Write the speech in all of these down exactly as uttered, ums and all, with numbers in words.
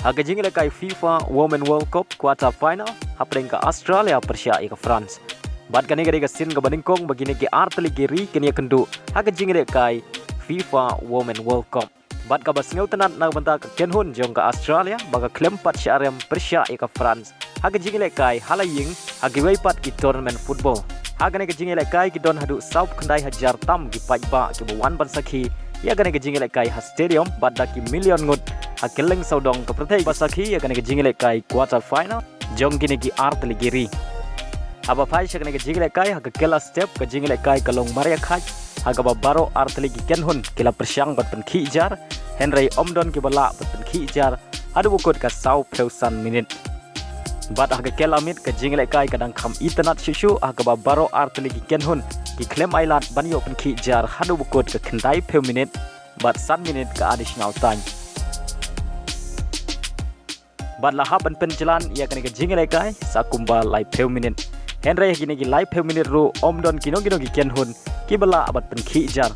Ha ka jingïalehkai FIFA Women World Cup quarter final, hapdeng ka Australia pyrshah ïa ka France. Bad kane ka dei ka sien kaba nyngkong ba kine ki artylli ki ri kin ïakynduh ha ka jingïalehkai FIFA Women World Cup. Bad kaba sngewtynnat na ka bynta ka kynhun jong ka Australia ba ka khlem pat shah rem pyrshah ïa ka France ha ka jingïalehkai ha la ïing ha kiwei pat ki tournament football. Ha kane ka jingïalehkai ki don haduh saw khyndai hajar tam ki paidbah kiba wan ban sakhi ïa kane ka jingïalehkai ha stadium bad da ki million ngut ha kylleng sawdong ka pyrthei ba sakhi ïa kane ka jingïalehkai quarter final jong kine ki artylli ki ri. Haba phai sha kane ka jingïalehkai ha ka kylla step ka jingïalehkai ka long mar ïakhait ha kaba baroh artylli ki kynhun ki la pyrshang ban pynkhih jar, hynrei ym don kiba lah ban pynkhih jar haduh ba kut ka sawphew san minit. Bad ha ka kylla miet ka jingïalehkai ka dang kham itynnat shuh shuh ha kaba baroh artylli ki kynhun ki khlem ailad ban ïoh pynkhih jar haduh ba kut ka khyndaiphew minit bad san minit ka additional time. Bad la hap ban pynjlan ïa kane ka jingïalehkai sa kumba laiphew minit. Hynrei ha kine ki laiphew minit ruh ym don kino kino ki kynhun kiba lah ban pynkhih jar.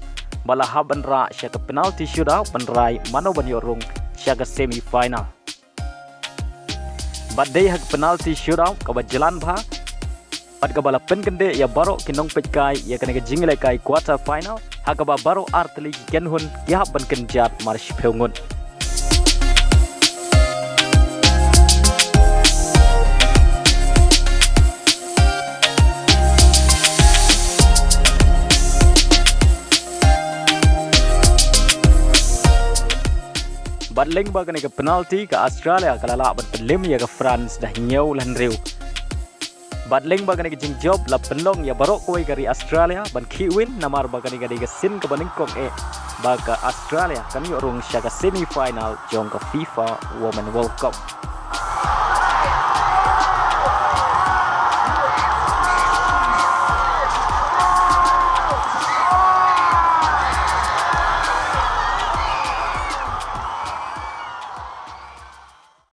Bad la hap ban rah sha ka penalty shootout ban rai mano ban ïoh rung sha ka semi final. Bad dei ha ka penalty shootout kaba jlan bha bad kaba la pynkyndit ïa baroh ki nongpeitkai ïa kane ka jingïalehkai quarter final ha kaba baroh artylli ki kynhun ki hap ban kynjat mar shiphew ngut. Bad lyngba kane ka penalty ka Australia ka la lah ban pynlem ïa ka France da hynñiew la hynriew. Bad lyngba kane ka jingjop la pynlong ïa baroh kawei ka ri Australia ban khih win namar ba kane ka dei ka sien kaba nyngkong eh ba ka Australia kan ïoh rung sha ka semi final jong ka FIFA Women World Cup.